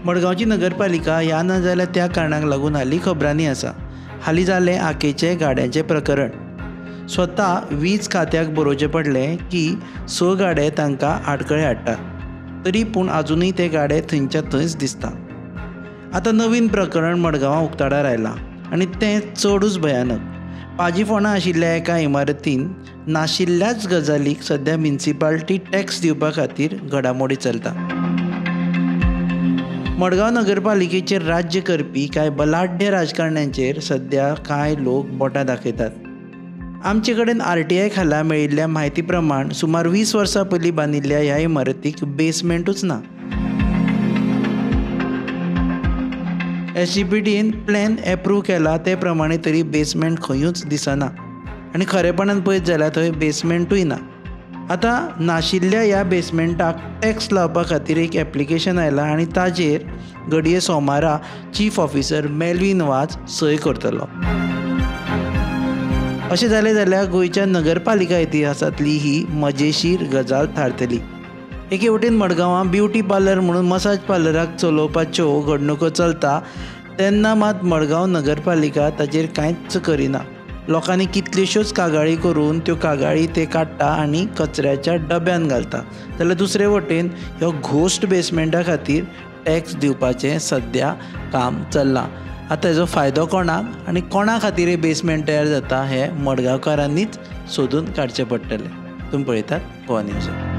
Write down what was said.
मडगांवची नगरपालिका ह्या ना जाल्यार त्या कारणाक लागून हालीं खबरांनी आसा. हालीं जालें आकेचें गाड्यांचें प्रकरण. स्वता वीज खात्याक बरोवचें पडलें की 6 गाडे तांकां आडखळे हाडटात, तरी पूण आजुनूय ते गाडे थंयच्या थंयच दिसता. आतां नवीन प्रकरण मडगांवां उक्ताडार आयलां आनी तें चडूच भयानक. पाजीफोंडा आशिल्ल्या एका इमारतीन नाशिल्ल्याच गजालीक सद्या म्युनिसिपालिटी टॅक्स दिवपा खातीर घडामोडी चलता. मडगांव नगरपालिकेचेर राज्य करपी कांय बलाढ्य राजकारण्यांचेर सद्या कांय लोक बोटां दाखयतात. आमचे कडेन RTI खाला मेळिल्ल्या म्हायती प्रमाण सुमार 20 वर्सां पयलीं बांदिल्ल्या ह्या इमारतीक बेसमेंटूच ना. SGPDन प्लॅन एप्रूव केला ते प्रमाणे तरी बेसमेंट खंयूच दिसना आनी खरेपणान पळयत जाल्यार थंय बेसमेंटूय ना. आतां नाशिल्ल्या ह्या बेसमेंटाक टॅक्स लावपा खातीर एक एप्लिकेशन आयलां आनी ताजेर घडये सोमारा चीफ ऑफिसर मेल्विन वाझ सय करतलो. अशें जालें जाल्यार गोंयच्या नगरपालिका इतिहासांतली ही मजेशीर गजाल थारतली. एके वटेन मडगांवां ब्युटी पार्लर म्हणून मसाज पार्लराक चलोवपाच्यो घडणुको चलता तेन्ना मात मडगांव नगरपालिका ताचेर कांयच करिना. लोकांनी कितल्योश्योच कागाळी करून त्यो कागाळी ते काडटा आनी कचऱ्याच्या डब्यान घालता. जाल्यार दुसरे वटेन ह्यो घोस्ट बेसमेंटा खातीर टॅक्स दिवपाचें सद्या काम चल्लां. आतां हेजो फायदो कोणाक आनी कोणा खातीर हे बेसमेंट तयार जाता हें मडगांवकारांनीच सोदून काडचें पडटलें. तुमी पळयतात गोवा न्यूज.